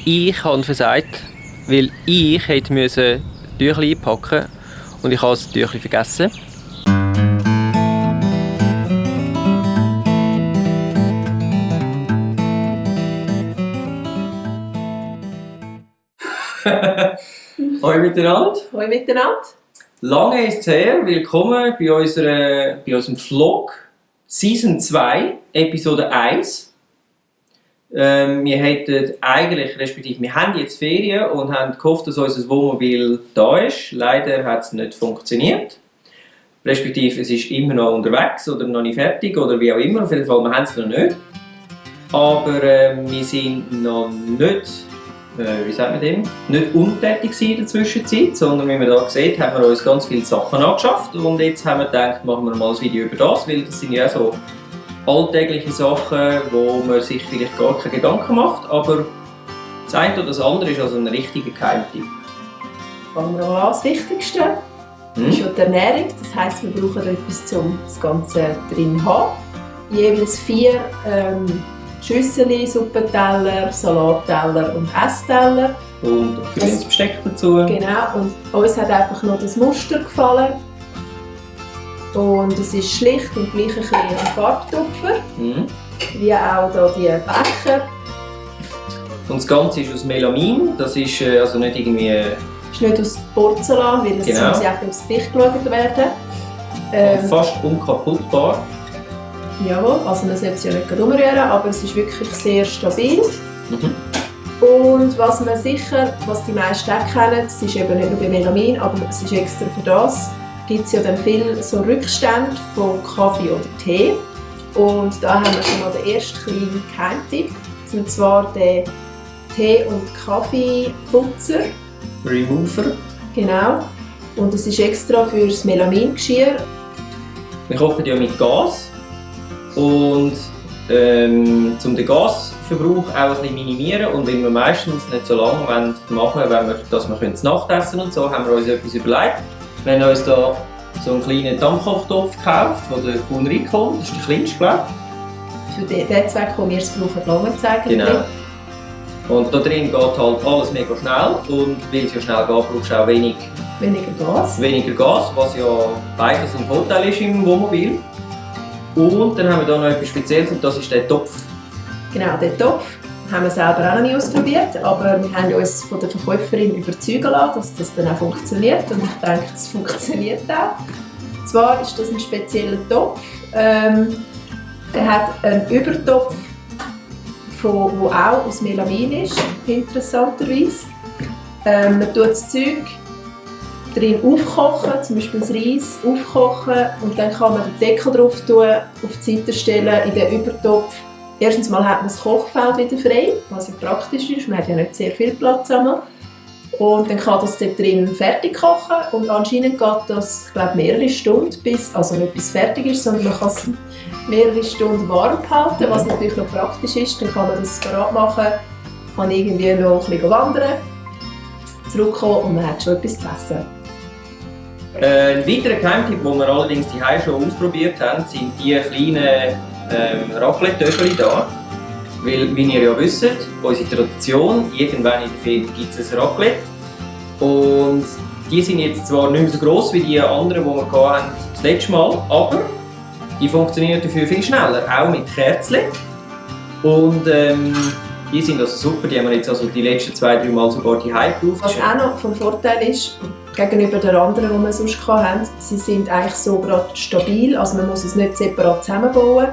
ich habe versagt, weil ich hätte müssen Tüchlein einpacken und ich habe das Tüchlein vergessen. Hallo miteinander. Hallo miteinander. Lange ist es her. Willkommen bei unserem Vlog Season 2, Episode 1. Wir haben jetzt Ferien und haben gehofft, dass unser Wohnmobil da ist. Leider hat es nicht funktioniert. Respektive es ist immer noch unterwegs oder noch nicht fertig oder wie auch immer. Auf jeden Fall, wir haben es noch nicht. Aber wir sind noch nicht, nicht untätig in der Zwischenzeit, sondern wie man da sieht, haben wir uns ganz viele Sachen angeschafft und jetzt haben wir gedacht, machen wir mal ein Video über das, weil das sind ja so alltägliche Sachen, wo man sich vielleicht gar keine Gedanken macht, aber das eine oder das andere ist also ein richtiger Geheimtipp. Fangen wir mal an, das Wichtigste ist ja die Ernährung, das heisst, wir brauchen etwas, um das Ganze drin zu haben. Jeweils 4 Schüssel, Suppenteller, Salatteller und Essteller. Und Grünbesteck dazu. Genau, und uns hat einfach noch das Muster gefallen. Und es ist schlicht und gleich ein bisschen ein Farbtupfer, wie auch hier die Becher. Und das Ganze ist aus Melamin, das ist also nicht irgendwie... Ist nicht aus Porzellan, weil es muss ja auch aufs Gewicht geschaut werden. Fast unkaputtbar. Jawohl, also man sollte es ja nicht umrühren, aber es ist wirklich sehr stabil. Und was die meisten auch kennen, es ist eben nicht nur bei Melamin, aber es ist extra für das, gibt es ja dann viele so Rückstände von Kaffee oder Tee. Und da haben wir schon mal den ersten kleinen Geheimtipp, und zwar den Tee- und Kaffeeputzer. Remover. Genau. Und das ist extra für das Melamingeschirr. Wir kochen ja mit Gas. Und um den Gasverbrauch auch ein bisschen minimieren und weil wir meistens nicht so lange machen wollen, dass wir es Nachtessen und so, haben wir uns etwas überlegt. Wir haben uns da so einen kleinen Dampfkochtopf gekauft, der der Kuhn reinkommt. Das ist der kleinste, glaube ich. Für den Zweck, den wir es brauchen, lange zeigen. Genau. Und da drin geht halt alles mega schnell und weil es ja schnell geht, brauchst du auch weniger Gas, was ja beides ein Vorteil ist im Wohnmobil. Und dann haben wir hier noch etwas Spezielles und das ist der Topf. Genau, den Topf haben wir selber auch noch nicht ausprobiert, aber wir haben uns von der Verkäuferin überzeugen lassen, dass das dann auch funktioniert und ich denke, es funktioniert auch. Und zwar ist das ein spezieller Topf, der hat einen Übertopf, der auch aus Melamin ist, interessanterweise. Man tut das Zeug drin aufkochen, zum Beispiel das Reis aufkochen und dann kann man den Deckel drauf tun, auf die Seite stellen, in den Übertopf. Erstens mal hat man das Kochfeld wieder frei, was ja praktisch ist, man hat ja nicht sehr viel Platz einmal. Und dann kann das dort drin fertig kochen und anscheinend geht das, ich glaube, mehrere Stunden, also nicht bis fertig ist, sondern man kann es mehrere Stunden warm halten, was natürlich noch praktisch ist. Dann kann man das bereit machen, kann irgendwie noch ein bisschen wandern, zurückkommen und man hat schon etwas zu essen. Ein weiterer Geheimtipp, den wir allerdings die schon ausprobiert haben, sind die kleinen Raclette-Töpfchen hier. Weil, wie ihr ja wisst, unsere Tradition, irgendwann in der Ferien gibt es ein Raclette. Und die sind jetzt zwar nicht mehr so gross wie die anderen, die wir hatten das letzte Mal, aber die funktionieren dafür viel schneller, auch mit Kerzen. Und die sind also super, die haben wir jetzt also die letzten 2-3 Mal sogar die Hype drauf. Was auch noch vom Vorteil ist, gegenüber den anderen, die wir sonst hatten, sie sind eigentlich so gerade stabil, also man muss es nicht separat zusammenbauen.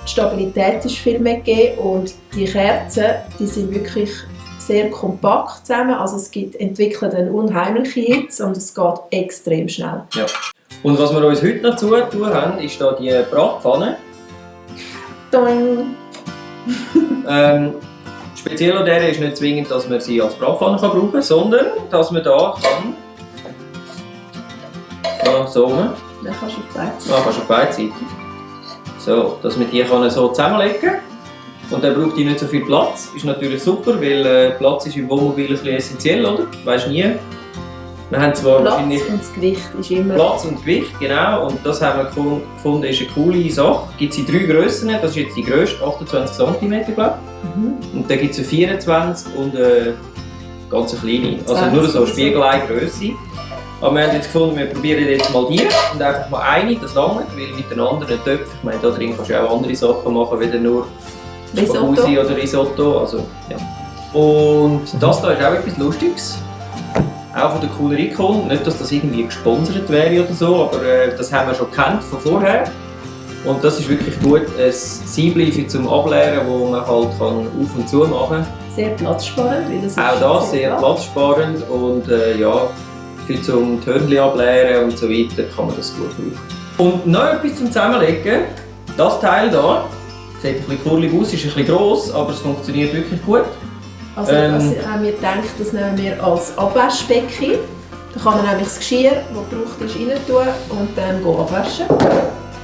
Die Stabilität ist viel mehr gegeben und die Kerzen, die sind wirklich sehr kompakt zusammen, also es entwickelt eine unheimliche Hitze und es geht extrem schnell. Ja. Und was wir uns heute noch tun haben, ist hier die Bratpfanne. Speziell an der ist nicht zwingend, dass man sie als Bratpfanne brauchen kann, sondern dass man da kann. So rum. Dann kannst du auf beide Seiten. Kannst du auf beide Seiten. So, dass man die so zusammenlegen kann. Und dann braucht die nicht so viel Platz. Ist natürlich super, weil Platz ist im Wohnmobil ein bisschen essentiell, oder? Du weisst nie, Wir haben zwar Platz wahrscheinlich und das Gewicht ist immer... Platz und Gewicht, genau. Und das haben wir gefunden, ist eine coole Sache. Gibt es in 3 Grössen. Das ist jetzt die grösste, 28 cm, glaube ich. Und dann gibt es eine 24 und eine ganz kleine. Also nur so Spiegelei-Grösse. Aber wir haben jetzt gefunden, wir probieren jetzt mal die und einfach mal eine, das lange, weil mit den anderen Töpfen, ich meine, da drin kannst du auch andere Sachen machen, wie nur Spaghetti oder Risotto. Also, ja. Und das hier ist auch etwas Lustiges. Auch von der coolen Icon. Nicht, dass das irgendwie gesponsert wäre oder so, aber das haben wir schon gekannt von vorher. Und das ist wirklich gut, ein Siebli zum Ableeren, das man halt kann auf und zu machen kann. Sehr platzsparend, weil das auch das sehr platzsparend und ja, für zum Törnchen ableeren und so weiter kann man das gut brauchen. Und noch etwas zum Zusammenlegen. Das Teil hier sieht ein bisschen kurlig aus, ist ein bisschen gross, aber es funktioniert wirklich gut. Also das haben wir gedacht, das nehmen wir als Abwaschbecken. Da kann man nämlich das Geschirr, das gebraucht ist, rein tun und dann abwaschen.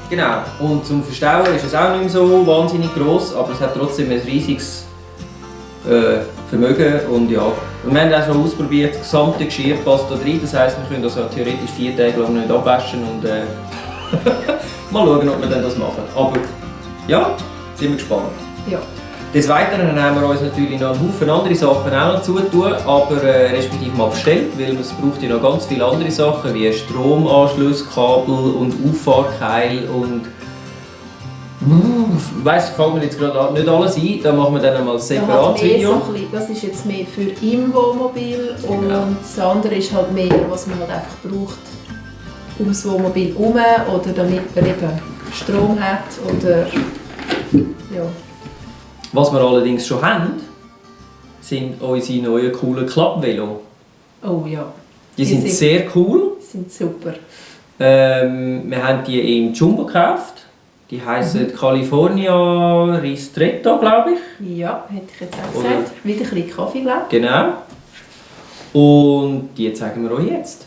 Genau, und zum Verstauen ist es auch nicht mehr so wahnsinnig gross, aber es hat trotzdem ein riesiges Vermögen. Und ja, und wir haben auch schon ausprobiert, das gesamte Geschirr passt da rein. Das heisst, wir können also theoretisch 4 Tage lang nicht abwaschen und mal schauen, ob wir dann das machen. Aber ja, sind wir gespannt. Ja. Des Weiteren haben wir uns natürlich noch einen Haufen andere Sachen auch noch zutun, aber respektive mal bestellt, weil es braucht ja noch ganz viele andere Sachen wie Stromanschluss, Kabel und Auffahrkeil und weiss, fällt mir jetzt gerade nicht alles ein, da machen wir dann einmal ein separates Video. Das ist jetzt mehr für im Wohnmobil und das andere ist halt mehr, was man halt einfach braucht ums Wohnmobil herum oder damit man eben Strom hat oder ja. Was wir allerdings schon haben, sind unsere neuen coolen Klappvelo. Oh ja. Die sind sehr cool. Die sind super. Wir haben die im Jumbo gekauft. Die heissen California Ristretto, glaube ich. Ja, hätte ich jetzt auch gesagt. Wieder ein bisschen Kaffee, glaube ich. Genau. Und die zeigen wir euch jetzt.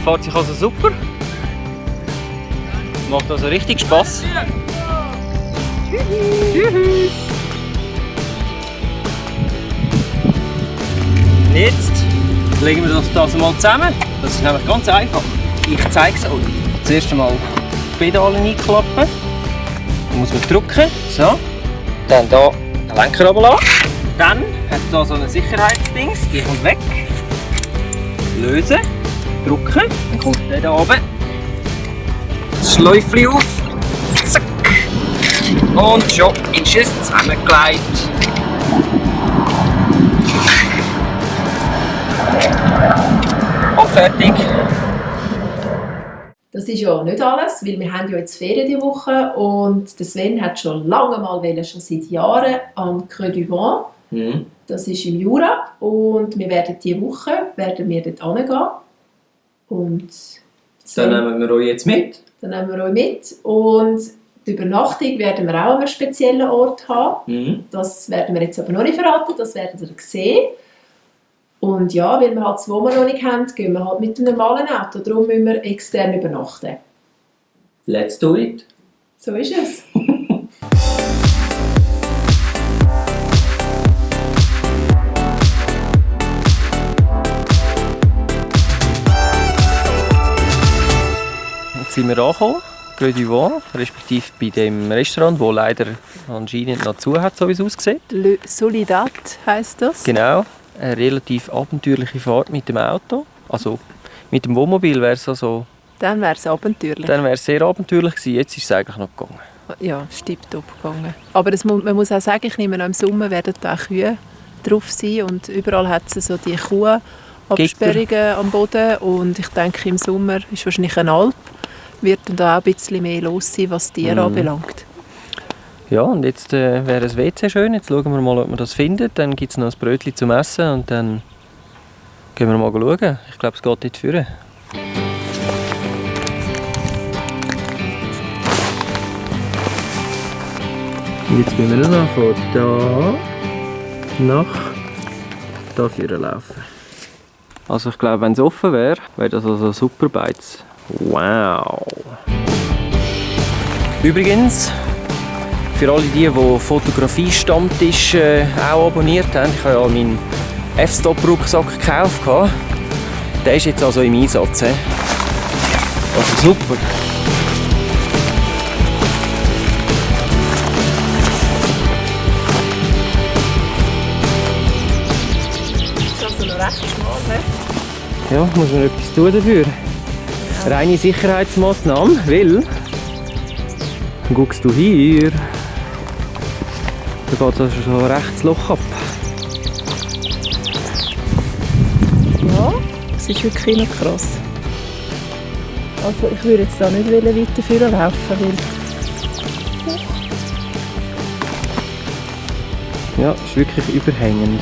Fährt sich also super. Macht also richtig Spass. Tschüss. Jetzt legen wir das mal zusammen. Das ist nämlich ganz einfach. Ich zeige es euch. Zuerst einmal die Pedale einklappen. Dann muss man drücken. So. Dann hier den Lenker runterlassen. Dann hat es hier so ein Sicherheitsdings. Die kommt weg. Lösen. Drücken, dann kommt der hier oben. Das Schläufchen auf. Zack. Und schon ist es zusammengelegt. Und fertig. Das ist ja nicht alles, weil wir haben ja jetzt Ferien diese Woche und der Sven hat schon lange mal schon seit Jahren an Creux du Vent. Das ist im Jura und wir werden diese Woche dort hingehen. Und dann nehmen wir euch jetzt mit. Dann nehmen wir euch mit. Und die Übernachtung werden wir auch an einem speziellen Ort haben. Das werden wir jetzt aber noch nicht verraten, das werden wir sehen. Und ja, weil wir halt das Wohnmobil noch nicht haben, gehen wir halt mit einem normalen Auto. Darum müssen wir extern übernachten. Let's do it. So ist es. Sind wir angekommen, Creux du Vent, respektive bei dem Restaurant, das leider anscheinend noch zu hat, so wie es aussieht. Le Soledad heisst das. Genau, eine relativ abenteuerliche Fahrt mit dem Auto. Also mit dem Wohnmobil wäre es also... Dann wäre es abenteuerlich. Dann wäre es sehr abenteuerlich gewesen, jetzt ist es eigentlich noch gegangen. Ja, es ist tipptopp gegangen. Aber man muss auch sagen, ich nehme an, im Sommer werden da auch Kühe drauf sein und überall hat es so die Kuhabsperrungen am Boden und ich denke, im Sommer ist wahrscheinlich eine Alp. Wird dann da auch ein bisschen mehr los sein, was Tiere anbelangt. Ja, und jetzt wäre das WC schön. Jetzt schauen wir mal, ob wir das finden. Dann gibt es noch ein Brötchen zum Essen und dann gehen wir mal schauen. Ich glaube, es geht dort vorne. Und jetzt müssen wir nur noch von da nach da vorne laufen. Also ich glaube, wenn es offen wäre, wäre das also super Beiz. Wow! Übrigens, für alle die Fotografie-Stammtisch auch abonniert haben, ich habe ja meinen F-Stop-Rucksack gekauft. Der ist jetzt also im Einsatz. Also super! Ja, muss man etwas tun dafür. Reine Sicherheitsmaßnahme, weil... Dann guckst du hier. Da geht es also schon recht das Loch ab. Ja, es ist wirklich noch krass. Also ich würde jetzt da nicht weiter vorne laufen, weil... Ja, es ist wirklich überhängend.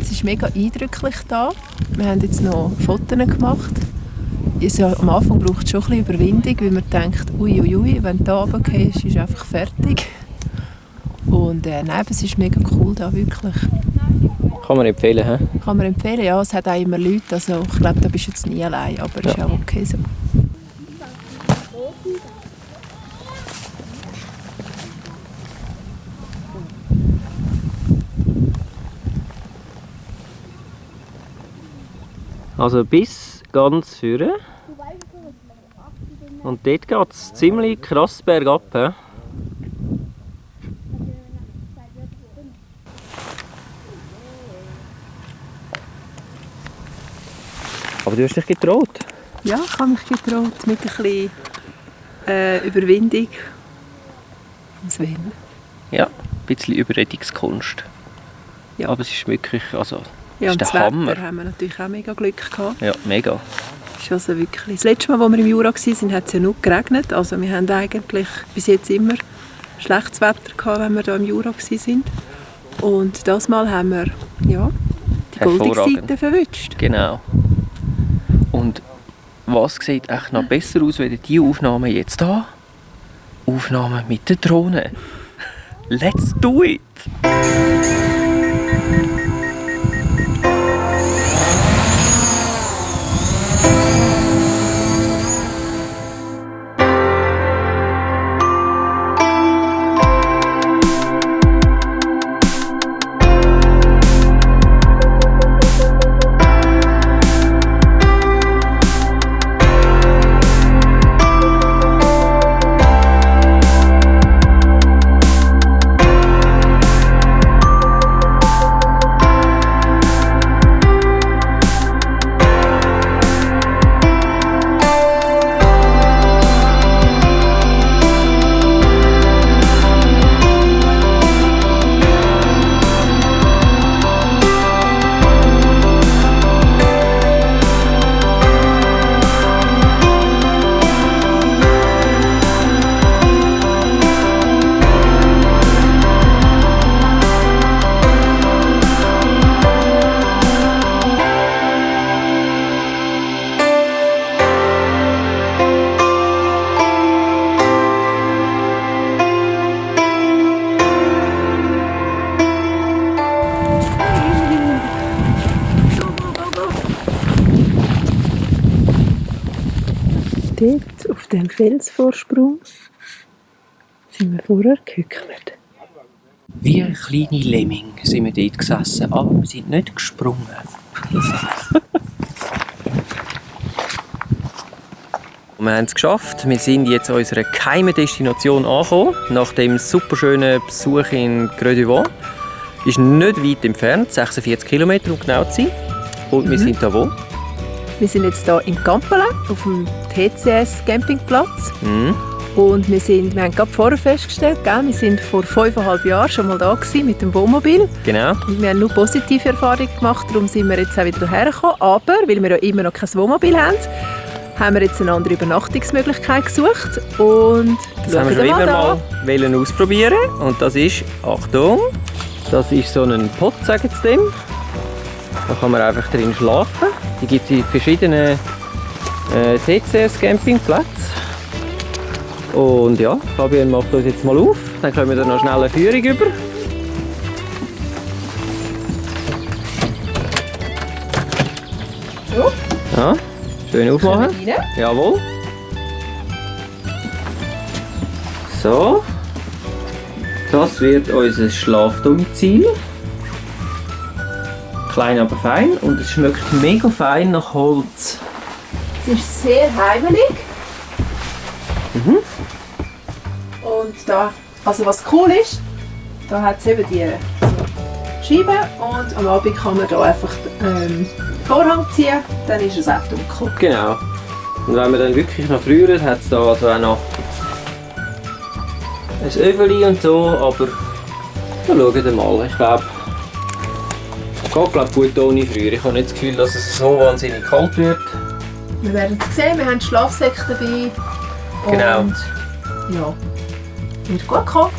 Es ist mega eindrücklich da. Wir haben jetzt noch Fotos gemacht. Also am Anfang braucht es schon ein bisschen Überwindung, weil man denkt, uiuiui, wenn du da runtergehst, ist es einfach fertig. Und nein, es ist mega cool da, wirklich. Kann man empfehlen, he? Kann man empfehlen, ja. Es hat auch immer Leute, also ich glaube, da bist du jetzt nie allein, aber ja. Ist auch okay so. Also bis ganz vorne. Und dort geht es ziemlich krass bergab. He? Aber du hast dich getraut. Ja, ich habe mich getraut, mit ein bisschen Überwindung. Was will? Ja, ein bisschen Überredungskunst. Ja. Aber es ist wirklich, also, Ja, und ist das der Hammer. Wetter haben wir natürlich auch mega Glück gehabt. Ja, mega. Ist also wirklich, das letzte Mal, als wir im Jura waren, hat es ja nur geregnet. Also wir haben eigentlich bis jetzt immer schlechtes Wetter gehabt, wenn wir hier im Jura waren. Und das Mal haben wir ja, die goldige Seite verwünscht. Genau. Und was sieht echt noch besser aus, als die Aufnahmen jetzt hier? Aufnahmen mit der Drohne. Let's do it! Dort auf dem Felsvorsprung sind wir vorher gehückelt. Wie kleine Lemming sind wir dort gesessen, aber wir sind nicht gesprungen. Wir haben es geschafft. Wir sind jetzt an unserer geheimen Destination angekommen. Nach dem super schönen Besuch in Greux-du-Vau. Ist nicht weit entfernt, 46 Kilometer um genau zu sein. Und wir sind hier wo? Wir sind jetzt hier in Kampala auf dem TCS Campingplatz. Mhm. Und wir haben gerade vorher festgestellt, gell? Wir sind vor 5,5 Jahren schon mal da gewesen mit dem Wohnmobil. Genau. Und wir haben nur positive Erfahrungen gemacht, darum sind wir jetzt auch wieder hergekommen. Aber, weil wir ja immer noch kein Wohnmobil haben wir jetzt eine andere Übernachtungsmöglichkeit gesucht. Und das haben wir schon immer mal ausprobieren. Und das ist, Achtung, das ist so ein Pot, sagen sie dem. Da kann man einfach drin schlafen. Die gibt es in verschiedenen TCS-Campingplätzen. Und ja, Fabian macht uns jetzt mal auf. Dann können wir da noch schnell eine Führung über. So. Ja, schön aufmachen. Jawohl. So. Das wird unser Schlafdomizil. Klein, aber fein. Und es schmeckt mega fein nach Holz. Es ist sehr heimelig. Mhm. Und da, also was cool ist, da hat es eben die Scheiben und am Abend kann man da einfach den Vorhang ziehen, dann ist es auch dunkel. Genau. Und wenn man dann wirklich noch friert, hat es da also auch noch ein Öfeli und so, aber wir schauen mal. Ich glaube, es geht gut ohne Früher. Ich habe nicht das Gefühl, dass es so wahnsinnig kalt wird. Wir werden es sehen, wir haben Schlafsäcke dabei. Genau. Und ja, wird gut kommen.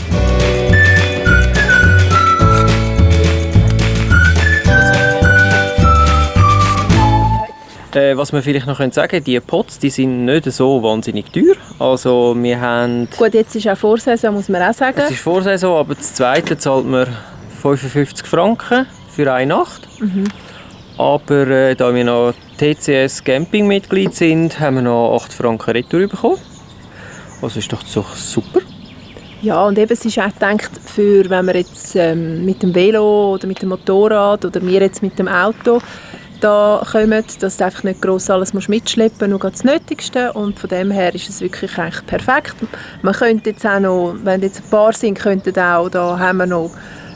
Was wir vielleicht noch sagen können, die Pots die sind nicht so wahnsinnig teuer. Also wir haben... Gut, jetzt ist auch Vorsaison, muss man auch sagen. Es ist Vorsaison, aber das zweite zahlt man 55 Franken für eine Nacht. Mhm. Aber da wir noch TCS Camping-Mitglied sind, haben wir noch 8 Franken Retour bekommen. Also ist doch so super. Ja, und eben, es ist auch gedacht, für, wenn man jetzt mit dem Velo oder mit dem Motorrad oder wir jetzt mit dem Auto da kommen, dass du einfach nicht gross alles mitschleppen musst, nur das Nötigste. Und von dem her ist es wirklich eigentlich perfekt. Man könnte jetzt auch noch, wenn jetzt ein paar sind, könnten auch, da haben wir noch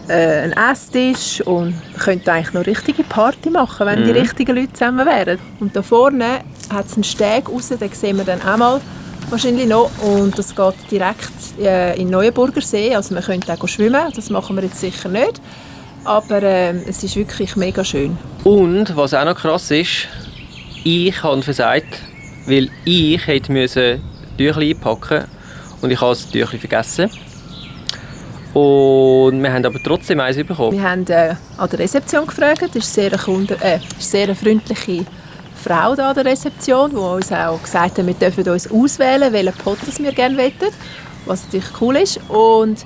einen Esstisch und man könnte eigentlich noch richtige Party machen, wenn die richtigen Leute zusammen wären. Und da vorne hat es einen Steg raus, den sehen wir dann auch mal wahrscheinlich noch. Und das geht direkt in Neuenburger See, also man könnte auch schwimmen, das machen wir jetzt sicher nicht. Aber es ist wirklich mega schön. Und was auch noch krass ist, ich habe versagt, weil ich hätte müssen Tüchlein einpacken und ich habe das Tüchlein vergessen. Und wir haben aber trotzdem eins bekommen. Wir haben an der Rezeption gefragt, das ist sehr eine freundliche Frau da an der Rezeption, die uns auch gesagt hat, wir dürfen uns auswählen, welchen Pot wir gerne wollen, was natürlich cool ist. Und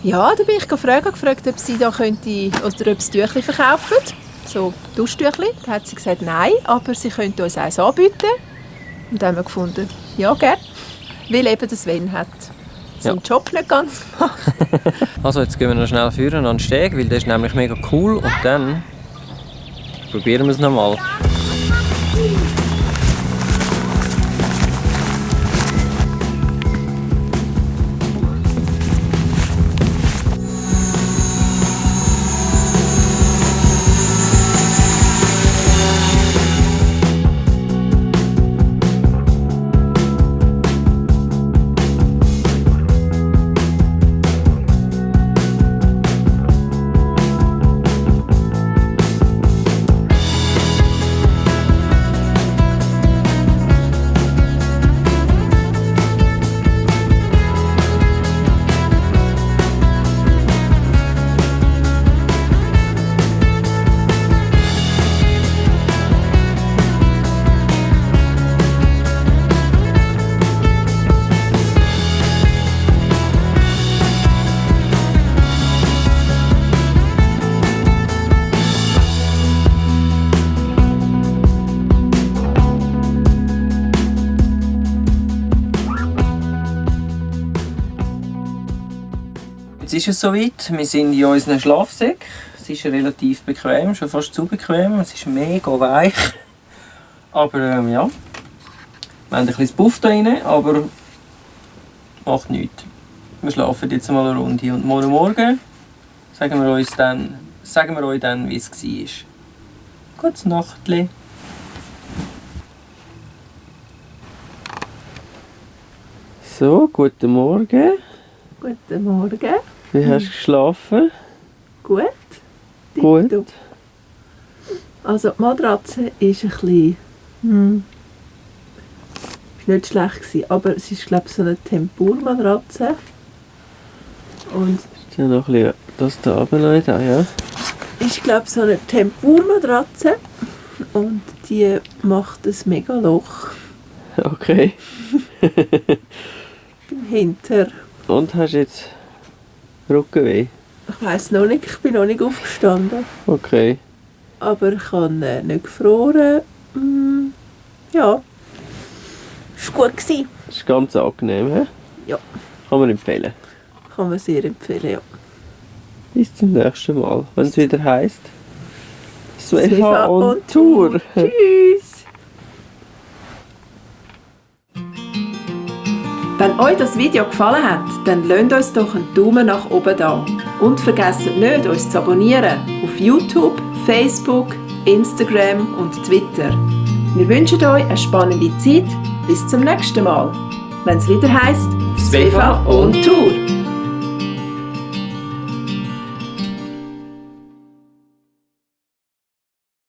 ja, da bin ich gefragt, ob sie da könnte, oder ob sie Tüchlein verkaufen, so Duschtüchlein. Da hat sie gesagt, nein, aber sie könnte uns eins anbieten. Und dann haben wir gefunden, ja, gerne, weil eben das Sven hat seinen Job nicht ganz gemacht. Also jetzt gehen wir noch schnell führen an den Steg, weil der ist nämlich mega cool. Und dann probieren wir es nochmal. Jetzt ist es soweit. Wir sind in unseren Schlafsäcken. Es ist relativ bequem, schon fast zu bequem. Es ist mega weich. Aber ja, Wir haben ein bisschen Puff da rein, aber macht nichts. Wir schlafen jetzt mal eine Runde und morgen sagen wir euch dann, wie es war. Gute Nachtli. So, guten Morgen. Guten Morgen. Wie hast du geschlafen? Gut. Gut. Tipptopp. Also die Matratze ist ein bisschen... ist nicht schlecht gewesen, aber es ist glaube ich so eine Tempur-Matratze. Und Ist ja noch ein bisschen das da runter, da, ja? ist glaube so eine Tempur-Matratze und die macht ein mega Loch Okay. hinter. Und hast du jetzt Rückenweh? Ich weiss noch nicht, ich bin noch nicht aufgestanden. Okay. Aber ich habe nicht gefroren. Ja. Es war gut gewesen. Das ist ganz angenehm, he? Ja. Kann man empfehlen. Kann man sehr empfehlen, ja. Bis zum nächsten Mal, wenn es wieder heisst Svefa on on Tour. Tschüss! Wenn euch das Video gefallen hat, dann lasst uns doch einen Daumen nach oben da. Und vergesst nicht, uns zu abonnieren auf YouTube, Facebook, Instagram und Twitter. Wir wünschen euch eine spannende Zeit. Bis zum nächsten Mal, wenn es wieder heisst Svefa on Tour.